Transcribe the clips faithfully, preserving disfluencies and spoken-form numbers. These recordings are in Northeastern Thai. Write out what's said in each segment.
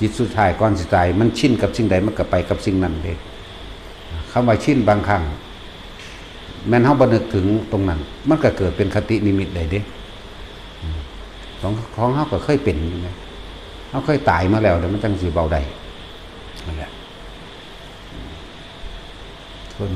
จิตสุดท้ายก่อนสิตาย มันชินกับสิ่งใดมันก็ไปกับสิ่งนั้นเด้ คำว่าชินบางครั้ง แม่นเฮาบ่นึกถึงตรงนั้น มันก็เกิดเป็นคตินิมิตได้เด้ ของของเฮาก็เคยเป็นอยู่นะ เฮาเคยตายมาแล้วเด้ มันจั่งสิเว้าได้ นั่นแหละ คน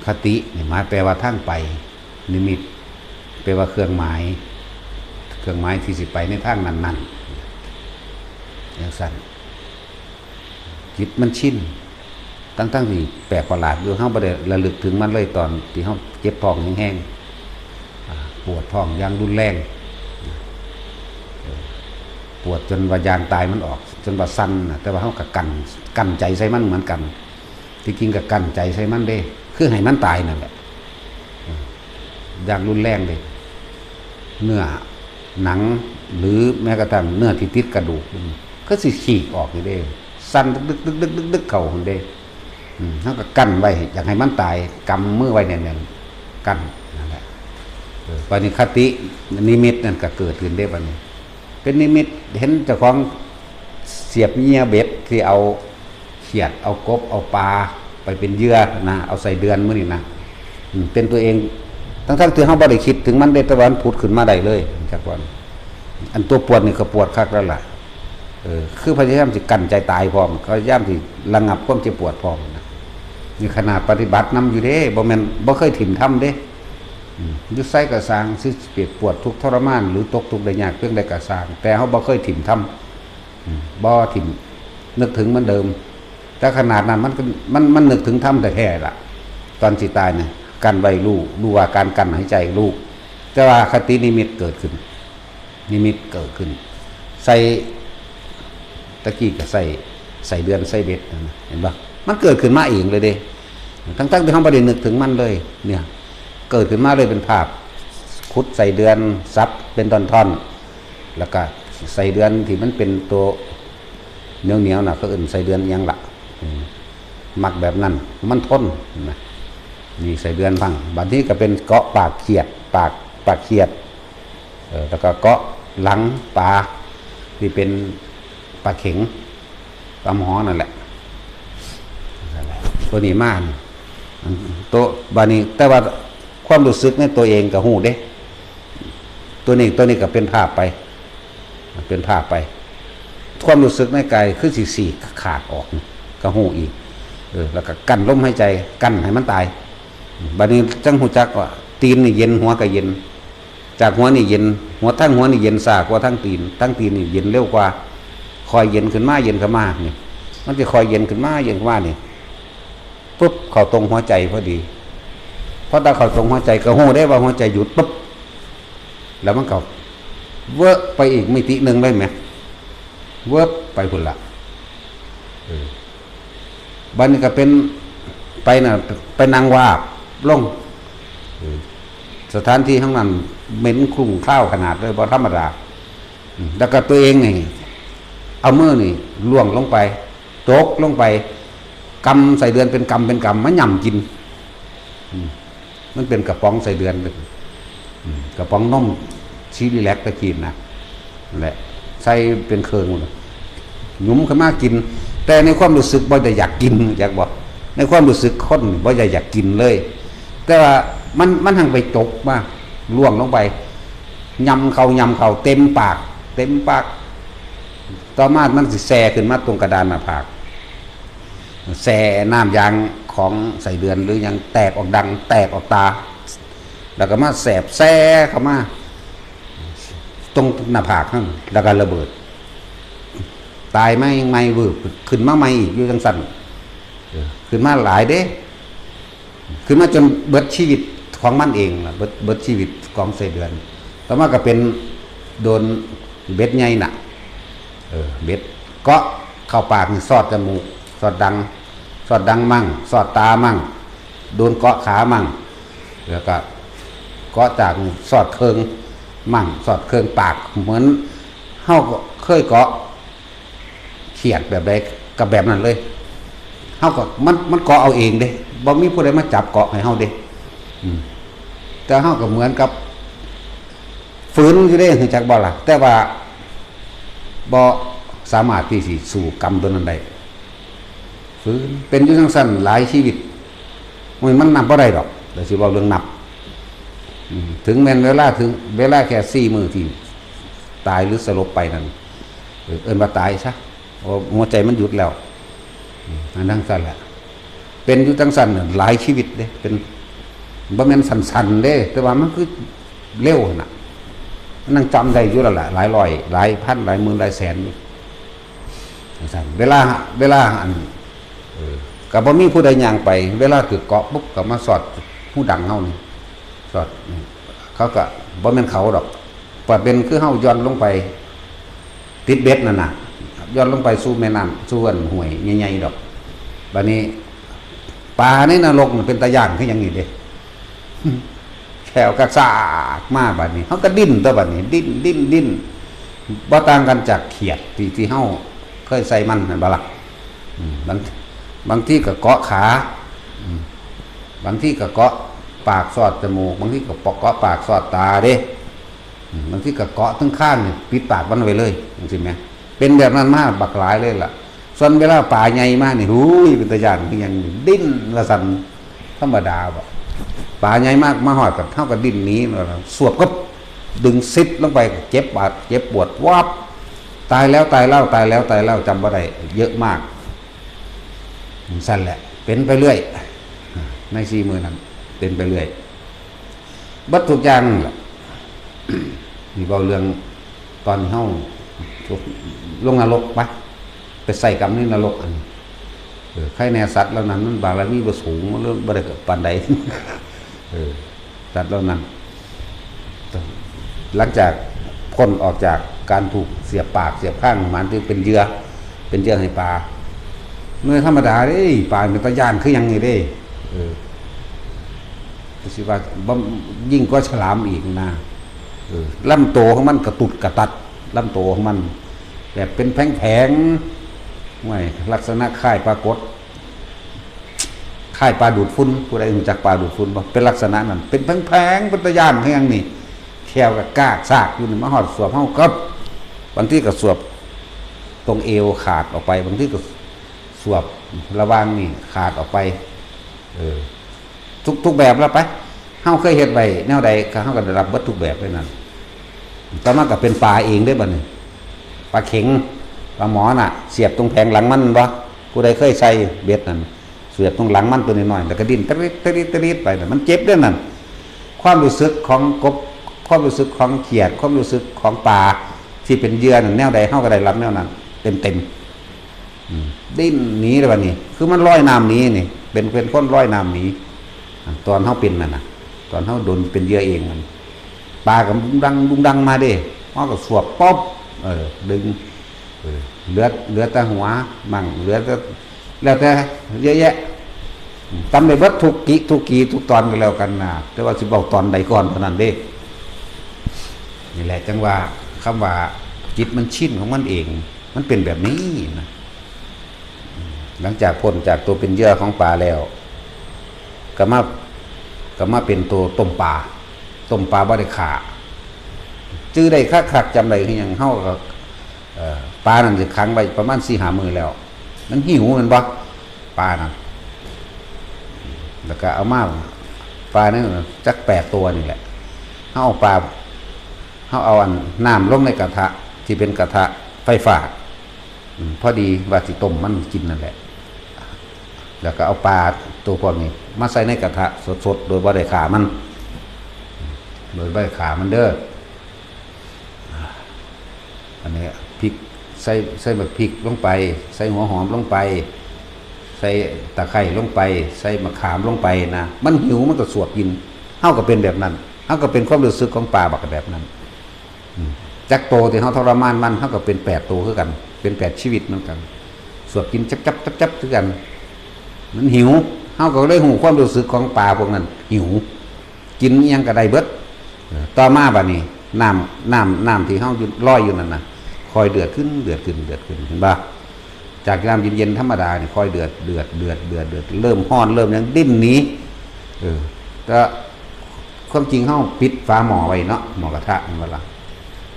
คตินี่หมายแปลว่าทางไป นิมิต แปลว่าเครื่องหมาย เครื่องหมายที่สิไปในทางนั้นๆ จั่งซั้น จิตมันชิน ทั้งๆที่แปลกประหลาดอยู่ เฮาบ่ได้ระลึกถึงมันเลย ตอนที่เฮาเจ็บท้องแฮงๆ อ่า ปวดท้องอย่างรุนแรง เออ ปวดจนว่ายางตายมันออก จนว่าสั่นน่ะ แต่ว่าเฮาก็กั้น กั้นใจใส่มันเหมือนกัน ที่จริงก็กั้นใจใส่มันเด้ คือให้มันตายนั่นแหละ เออ อย่างรุนแรงเลย เนื้อหนัง หรือแม้กระทั่งเนื้อที่ติดกระดูก ก็สิฉีกออกอยู่เด้ สั่นดึกๆๆๆๆ เข้าหั่นเด้ อืม เฮาก็กั้นไว้ อยากให้มันตาย กำมือไว้แน่นๆ กั้น นั่นแหละ เออ บัดนี้คตินิมิตนั่นก็เกิดขึ้นเด้ บัดนี้ เป็นนิมิตเห็นเจ้าของเสียบเหยื่อเบ็ดที่เอาเขียด เอากบ เอาปลาไปเป็นเหยื่อนะ เอาไส้เดือนมื้อนี้นะ อืม เป็นตัวเอง ทั้งๆที่เฮาบ่ได้คิดถึงมันเด้ แต่ว่ามันผุดขึ้นมาได้เลย จักว่า อันตัวปวดนี่ก็ปวดคักแล้วล่ะ เออ คือพยายามสิกั้นใจตายพร้อม พยายามสิระงับความเจ็บปวดพร้อมนะ นี่ขนาดปฏิบัตินำอยู่เด้ บ่แม่น บ่เคยถิ่มธรรมเด้ อืม อยู่ไสก็ซ่าง สิเจ็บปวดทุกข์ทรมาน หรือตกทุกข์ได้ยากเพียงใดก็ซ่าง แต่เฮาบ่เคยถิ่มธรรม อืม บ่ถิ่ม นึกถึงเหมือนเดิม แต่ขนาดนั้นมันก็ มัน มันนึกถึงธรรมแท้ๆล่ะ ตอนสิตายเนี่ย กั้นไว้รู้ รู้ว่าการกั้นหายใจรู้ แต่ว่าคตินิมิตเกิดขึ้น นิมิตเกิดขึ้น ใส่ ตะกี้ก็ใส่ ใส่เดือน ใส่เบ็ดนั่นนะ เห็นปะ มันเกิดขึ้นมาเองเลยเด้ ทั้งๆที่เฮาบ่ได้นึกถึงมันเลย เนี่ย เกิดขึ้นมาเลยเป็นภาพ ขุดไส้เดือน สับเป็นท่อนๆ แล้วก็ไส้เดือนที่มันเป็นตัวเหนียวๆน่ะ เขาเอิ้นไส้เดือนอิหยังล่ะ อืม มักแบบนั้น มันทนนะ นี่ไส้เดือนพัง บัดนี้ก็เป็นเกาะปากเขียด ปาก ปากเขียด เออ แล้วก็เกาะหลังปลา ที่เป็นปลาเข็ง ปลาหมอนั่นแหละ ตัวนี้มานี่ อัน ตัว บัดนี้ แต่ว่าความรู้สึกในตัวเองก็ฮู้เด้ ตัวนี้ ตัวนี้ก็เป็นภาพไป เป็นภาพไป ความรู้สึกในกายคือสิฉีกขาดออกนี่ ก็ฮู้อีก เออ แล้วก็กั้นลมหายใจ กั้นให้มันตาย บัดนี้จั่งฮู้จักว่า ตีนนี่เย็น หัวก็เย็น จากหัวนี่เย็น หัว ทั้งหัวนี่เย็นช้ากว่าทั้งตีน ทั้งตีนนี่เย็นเร็วกว่า ค่อยเย็นขึ้นมา เย็นขึ้นมานี่ มันจะค่อยเย็นขึ้นมา เย็นขึ้นมานี่ ปุ๊บ เข้าตรงหัวใจพอดี พอตาเข้าตรงหัวใจก็ฮู้ได้ว่าหัวใจหยุดปุ๊บ แล้วมันก็เวิร์กไปอีกมิติหนึ่งเลยแหม เวิร์กไปพุ่นละ เออ บัดนี้ก็เป็น ไปน่ะ ไปนั่งวาบลง เออ สถานที่ทั้งนั้นเหม็นคลุ้งคาวขนาดเลย บ่ธรรมดา อืม แล้วก็ตัวเองนี่ เอามือนี่ล่วงลงไป ตกลงไป กำไส้เดือนเป็นกำเป็นกำมาหย่ำกิน อืม มันเป็นกระป๋องไส้เดือน อืม กระป๋องนม ซีรีแลคตะกี้นะ นั่นแหละ ใส่เป็นเครื่องหมดเลย หยุมขึ้นมากิน แต่ในความรู้สึกบ่ได้อยากกิน อยากบอก ในความรู้สึกคนบ่ได้อยากกินเลย แต่ว่ามัน มันหังไปจกมา ล่วงลงไป ยำเขา ยำเขา เต็มปาก เต็มปาก ต่อมามันสิแซ่ขึ้นมาตรงกระดานหน้าผาก แซ่น้ำยางของไส้เดือนหรือหยังแตกออกดัง แตกออกตา แล้วก็มาแสบแซ่เข้ามา ตรงหน้าผากหั่น แล้วก็ระเบิด ตายใหม่ ใหม่วืบ ขึ้นมาใหม่อีกอยู่จั่งซั้น เออ ขึ้นมาหลายเด้ ขึ้นมาจนเบิดชีวิตของมันเองล่ะ เบิด เบิดชีวิตของไส้เดือน ต่อมาก็เป็นโดนเบ็ดใหญ่น่ะ เออ เบ็ดเกาะเข้าปากนี่สอดจมูก สอดดัง สอดดังมั่ง สอดตามั่ง โดนเกาะขามั่ง แล้วก็เกาะจากนี่สอดเครื่องมั่ง สอดเครื่องปาก เหมือนเฮาก็เคยเกาะเขียดแบบใด ก็แบบนั้นเลย เฮาก็ มัน มันเกาะเอาเองเด้ บ่มีผู้ใดมาจับเกาะให้เฮาเด้ อืม แต่เฮาก็เหมือนกับ ฝืนอยู่เด้ รู้จักบ่ล่ะ แต่ว่าบ่ สามารถที่สิสู้กรรมตัวนั้นได้ ฝืนเป็นอยู่จั่งซั่นหลายชีวิต โอ้ย มันนับบ่ได้ดอก เดี๋ยวสิเว้าเรื่องนับ อืม ถึงแม้นเวลา ถึงเวลาแค่สี่มื้อที่ตายหรือสลบไปนั่น เออ เอิ้นว่าตายซะ โอ้ หัวใจมันหยุดแล้ว อืม อันนั้นซั่นแหละ เป็นอยู่จั่งซั่นน่ะหลายชีวิตเด้ เป็น บ่แม่นสั้นๆเด้ แต่ว่ามันคือเร็วหั่นน่ะ มันยังจำได้อยู่แล้วล่ะ หลายร้อย หลายพัน หลายหมื่น หลายแสนอยู่ จั่งซั่น เวลา เวลาอัน เออ ก็บ่มีผู้ใดย่างไป เวลาถืกเกาะปุ๊บ ก็มาสอดหูดังเฮานี่ สอดนี่ เขาก็บ่แม่นเขาดอก ปล่อยเป็นคือเฮาหย่อนลงไป ติดเบ็ดนั่นน่ะ หย่อนลงไปสู่แม่น้ำ สู่อันห้วยใหญ่ๆดอก บัดนี้ ปลาในนรกมันเป็นตาย่านคือหยังนี่เด้ แข้วกระซากมาบัดนี้ เฮาก็ดิ้นตัวบัดนี้ ดิ้น ดิ้น ดิ้น บ่ต่างกันจากเขียดที่ ที่เฮาเคยใส่มันนั่นบ่ล่ะ อืม บาง บางทีก็เกาะขา อืม บางทีก็เกาะปากสอดจมูก บางทีก็เกาะปากสอดตาเด้ อืม บางทีก็เกาะทั้งข้างนี่ ปิดปากมันไว้เลย จั่งซี้แหม เป็นแบบนั้นมาบักหลายเลยล่ะ ส่วนเวลาปลาใหญ่มานี่ หูย เป็นตาย่านคือหยังนี่ ดิ้นละสั่น ธรรมดาบ่ ปลาใหญ่มาก มาฮอดก็ เฮาก็ดิ้นหนี สวบก็ดึงซิดลงไป เจ็บบาด เจ็บปวด วับ ตายแล้ว ตายแล้ว ตายแล้ว ตายแล้ว จำบ่ได้ เยอะมาก จั่งซั่นแหละ เป็นไปเรื่อย ในสี่มื้อนั้น เป็นไปเรื่อย เบิดทุกอย่างนั่นแหละ นี่เว้าเรื่องตอนเฮาลงนรกปะ ไปใส่กรรมในนรกอันนี้ เออ ใครแน่สัตว์เหล่านั้นมันบารมีบ่สูง มันเรื่องบ่ได้ปานใด เออ สัตว์เหล่านั้น หลังจากพ้นออกจากการถูกเสียบปากเสียบข้าง หมายถึงเป็นเหยื่อ เป็นเหยื่อให้ปลา เมื่อธรรมดาเด้ ปลาเป็นตาย่านคือหยังนี่เด้ เออ ก็สิว่าบ่ ยิ่งกว่าฉลามอีกนะ เออ ลำตัวของมันกระตุดกระตัด ลำตัวของมัน แบบเป็นแผงๆ ห้วย ลักษณะคล้ายปลากด คล้ายปลาดูดฝุ่น ผู้ใดรู้จักปลาดูดฝุ่นบ่ เป็นลักษณะนั้น เป็นแผงๆ เป็นตาย่านคือหยังนี่ แข้วก็กากซากอยู่นี่ มาฮอดสวบเฮากับ บางทีก็สวบตรงเอวขาดออกไป บางทีก็สวบระหว่างนี่ขาดออกไป เออ ทุก ทุกแบบแล้วไป เฮาเคยเฮ็ดไว้แนวใดก็เฮาก็ได้รับเบิดทุกแบบเลยนั่น ต่อมาก็เป็นปลาเองเด้บัดนี้ ปลาเข็ง ปลาหมอน่ะ เสียบตรงแผงหลังมันบ่ ผู้ใดเคยใส่เบ็ดนั่น เสียบตรงหลังมันตัวน้อยๆ แล้วก็ดิ้นตะริด ตะริด ตะริดไปน่ะ มันเจ็บเด้นั่น ความรู้สึกของกบ ความรู้สึกของเขียด ความรู้สึกของปลาที่เป็นเหยื่อนั่น แนวใดเฮาก็ได้รับแนวนั้น เต็มๆ อืม ดิ้นหนีเลยบัดนี้ คือมันลอยน้ำหนีนี่ เป็น เป็นคนลอยน้ำหนี อ่ะ ตอนเฮาเป็นนั่นน่ะ ตอนเฮาโดนเป็นเหยื่อเองนั่น ปลาก็ดุงดัง ดุงดังมาเด้ เฮาก็สวบป๊อบ เออ ดึง เออ เหลือ เหลือแต่หัวมั่ง เหลือแต่ แล้วแต่ เยอะแยะ อืม จำได้เบิดทุกกิ ทุกกี ทุกตอนก็แล้วกันนะ แต่ว่าสิบอกตอนใดก่อนเท่านั้นเด้ นี่แหละจั่งว่า คำว่าจิตมันชินของมันเอง มันเป็นแบบนี้นะ หลังจากพ้นจากตัวเป็นเหยื่อของปลาแล้ว ก็มา ก็มาเป็นตัวต้มปลา ต้มปลาบ่ได้ฆ่า จื่อได้คักๆ จำได้คือหยัง เฮาก็ เอ่อ ปลานั่นสิขังไว้ประมาณสี่ห้ามื้อแล้ว มันหิวแม่นบ่ ปลานั่น แล้วก็เอามา ปลานั่นจักแปดตัวนี่แหละ เฮาเอาปลา เฮาเอาอันน้ำลงในกระทะ ที่เป็นกระทะไฟฟ้า อืม พอดีว่าสิต้มมันกินนั่นแหละ แล้วก็เอาปลาตัวพวกนี้มาใส่ในกระทะสดๆ โดยบ่ได้ฆ่ามัน โดยบ่ได้ฆ่ามันเด้อ อันนี้พริก ใส่ ใส่บักพริกลงไป ใส่หัวหอมลงไป ใส่ตะไคร้ลงไป ใส่มะขามลงไปนะ มันหิวมันก็สวบกิน เฮาก็เป็นแบบนั้น เฮาก็เป็นความรู้สึกของปลาบักแบบนั้น อืม จักโตที่เฮาทรมานมัน เฮาก็เป็นแปดโตคือกัน เป็นแปดชีวิตเหมือนกัน สวบกินจับๆๆๆ คือกัน มันหิว เฮาก็เลยฮู้ความรู้สึกของปลาพวกนั้น หิว กินอิหยังก็ได้เบิด เออ ต่อมาบัดนี้ น้ำ น้ำ น้ำที่เฮาอยู่ ลอยอยู่นั่นน่ะ ค่อยเดือดขึ้น เดือดขึ้น เดือดขึ้น เห็นบ่ จากน้ำเย็นๆธรรมดานี่ ค่อยเดือด เดือด เดือด เดือด เดือด เริ่มร้อน เริ่มหยัง ดิ้นหนี เออ แต่ความจริงเฮาปิดฝาหม้อไว้เนาะ หม้อกระทะ แม่นบ่ล่ะ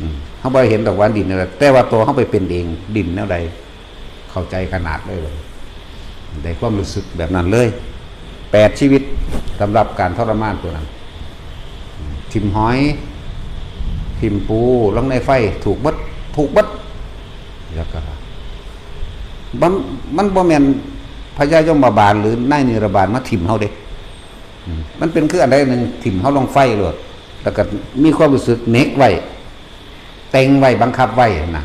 อืม เฮาบ่เห็นดอกว่าดินนั่นแหละ แต่ว่าตัวเฮาไปเป็นเอง ดินแนวใด เข้าใจขนาดเลยบัดนี้ ได้ความรู้สึกแบบนั้นเลย แปดชีวิต สำหรับการทรมานตัวนั้น ถิ่มหอย ถิ่มปู ลงในไฟ ถูกเบิด ถูกเบิด แล้วก็ มัน มันบ่แม่นพญายมบาลหรือนายนิรบาลมาถิ่มเฮาเด้ อืม มันเป็นคืออันใดหนึ่งถิ่มเฮาลงไฟโลด แล้วก็มีความรู้สึกเหน็บไว้ เต็งไว้ บังคับไว้หั่นนะ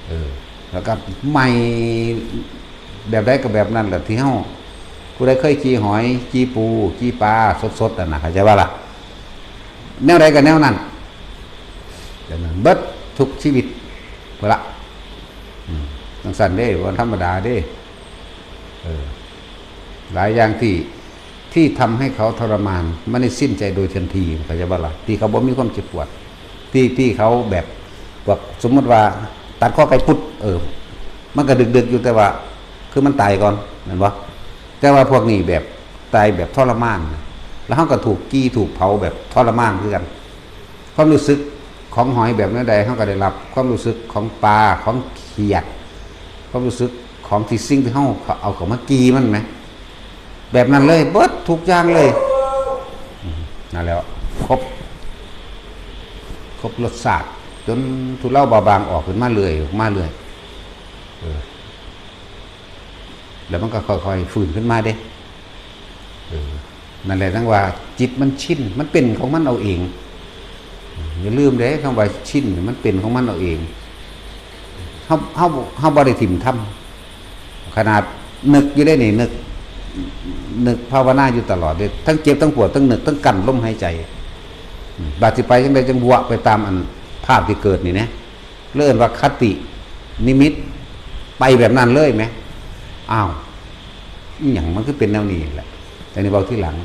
เออ แล้วก็ไหม้แบบใดก็แบบนั้นแหละ ที่เฮา ผู้ใดเคยจี่หอย จี่ปู จี่ปลาสดๆนั่นนะ เข้าใจบ่ล่ะ แนวใดก็แนวนั้น แบบนั้น เบิดทุกชีวิต พุ้นละ อืม จั่งซั้นเด้ บ่ธรรมดาเด้ เออ หลายอย่างที่ ที่ทำให้เขาทรมาน ไม่ได้สิ้นใจโดยทันที เข้าใจบ่ล่ะ ที่เขาบ่มีความเจ็บปวด ที่ ที่เขาแบบ พวก สมมุติว่าตัดคอไก่ปุ๊บ เออ มันก็ดึกๆอยู่ แต่ว่า คือมันตายก่อน แม่นบ่ แต่ว่าพวกนี้แบบตายแบบทรมาน แล้วเฮาก็ถูกจี่ถูกเผาแบบทรมานคือกัน ความรู้สึกของหอยแบบแนวใด เฮาก็ได้รับความรู้สึกของปลา ของเขียด ความรู้สึกของที่สิ่งที่เฮาเอาเข้ามาจี่มันแหม แบบนั้นเลย เบิดทุกอย่างเลย อืม นั่นแหละ ครบ ครบรสชาติ จนทุเลาเบาบางออกขึ้นมาเรื่อย ออกมาเรื่อย เออ แล้วมันก็ค่อยๆฟื้นขึ้นมาเด้ เออ นั่นแหละ จั่งว่าจิตมันชิน มันเป็นของมันเอาเอง อย่าลืมเด้ คำว่าชิน มันเป็นของมันเอาเอง เฮา เฮา เฮาบ่ได้ถิ่มธรรม ขนาดนึกอยู่ได้นี่ นึก นึกภาวนาอยู่ตลอดเด้ ทั้งเจ็บทั้งปวด ทั้งนึก ทั้งกั้นลมหายใจ อืม บาดสิไปจั่งใดจั่งบัวไปตามอันภาพที่เกิดนี่นะ เรียกว่าคตินิมิต ไปแบบนั้นเลยแหม อ้าว อีหยังมันคือเป็นแนวนี้แหละ แต่นี่เว้าทีหลัง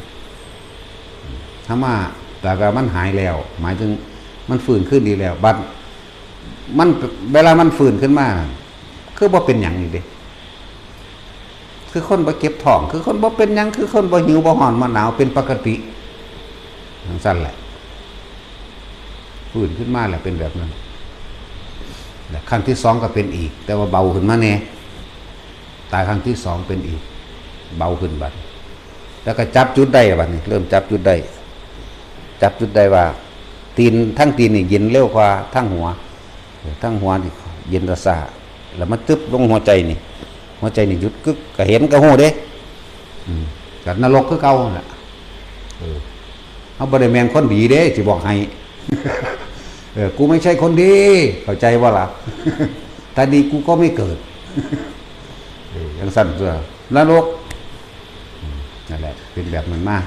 ถ้ามา แต่ว่ามันหายแล้ว หมายถึงมันฟื้นขึ้นดีแล้ว บัดมัน เวลามันฟื้นขึ้นมา คือบ่เป็นหยังอีกเด้ คือคนบ่เจ็บท้อง คือคนบ่เป็นหยัง คือคนบ่หิวบ่ฮ้อนบ่หนาว เป็นปกติ จั่งซั้นแหละ ฟื้นขึ้นมาแล้วเป็นแบบนั้น และครั้งที่สองก็เป็นอีก แต่ว่าเบาขึ้นมาแน่ ตายครั้งที่สองเป็นอีก เบาขึ้นบัด แล้วก็จับจุดได้บัดนี้ เริ่มจับจุดได้ จับจุดได้ว่า ตีน ทั้งตีนนี่เย็นเร็วกว่าทั้งหัว ทั้งหัวนี่เย็นซาๆ แล้วมาตึบลงหัวใจนี่ หัวใจนี่หยุดกึก ก็เห็นก็ฮู้เด้ อืม ก็นรกคือเก่าหั่นล่ะ เออ เฮาบ่ได้แม่นคนดีเด้ สิบอกให้ เออ กูไม่ใช่คนดี เข้าใจบ่ล่ะ ถ้าดีกูก็ไม่เกิด เออ จั่งซั้นตัวนรก อืม นั่นแหละ เป็นแบบนั้นมา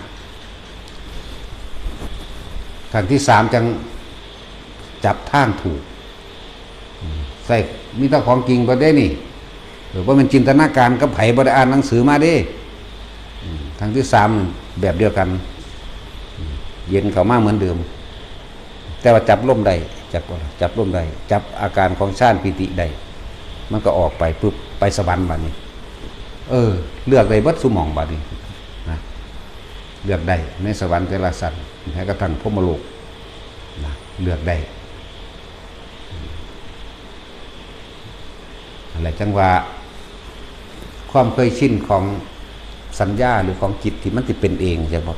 ครั้งที่สามจั่งจับทางถูก อืม ใส่ มีแต่ของจริงบ่ได้นี่ เออ บ่แม่นจินตนาการกับไผ บ่ได้อ่านหนังสือมาเด้ อืม ครั้งที่สามแบบเดียวกัน อืม เย็นเข้ามาเหมือนเดิม แต่ว่าจับลมได้ จับ จับลมได้ จับอาการของฌานปีติได้ มันก็ออกไปปุ๊บ ไปสวรรค์บัดนี้ เออ เลือกได้เบิดซุหม่องบัดนี้ นะ เลือกได้ในสวรรค์แต่ละชั้น แม้กระทั่งพรหมโลก นะ เลือกได้ นั่นแหละจั่งว่า ความเคยชินของสัญญาหรือของจิตที่มันสิเป็นเอง จั่งบ่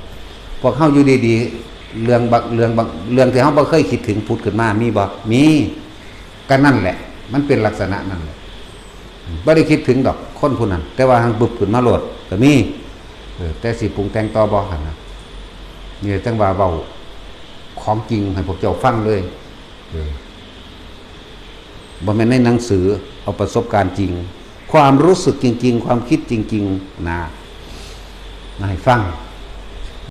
พวกเฮาอยู่ดีๆ เรื่องบาง เรื่องบาง เรื่องที่เฮาบ่เคยคิดถึงผุดขึ้นมา มีบ่ มี ก็นั่นแหละ มันเป็นลักษณะนั่นแหละ บ่ได้คิดถึงดอกคนผู้นั้น แต่ว่าหั้งบึบขึ้นมาโลด ก็มี เออ แต่สิปรุงแต่งต่อบ่ หั่นนะ นี่จั่งว่าเว้าของจริงให้พวกเจ้าฟังเลย เออ บ่แม่นในหนังสือ เอาประสบการณ์จริง ความรู้สึกจริงๆ ความคิดจริงๆ นะ มาให้ฟัง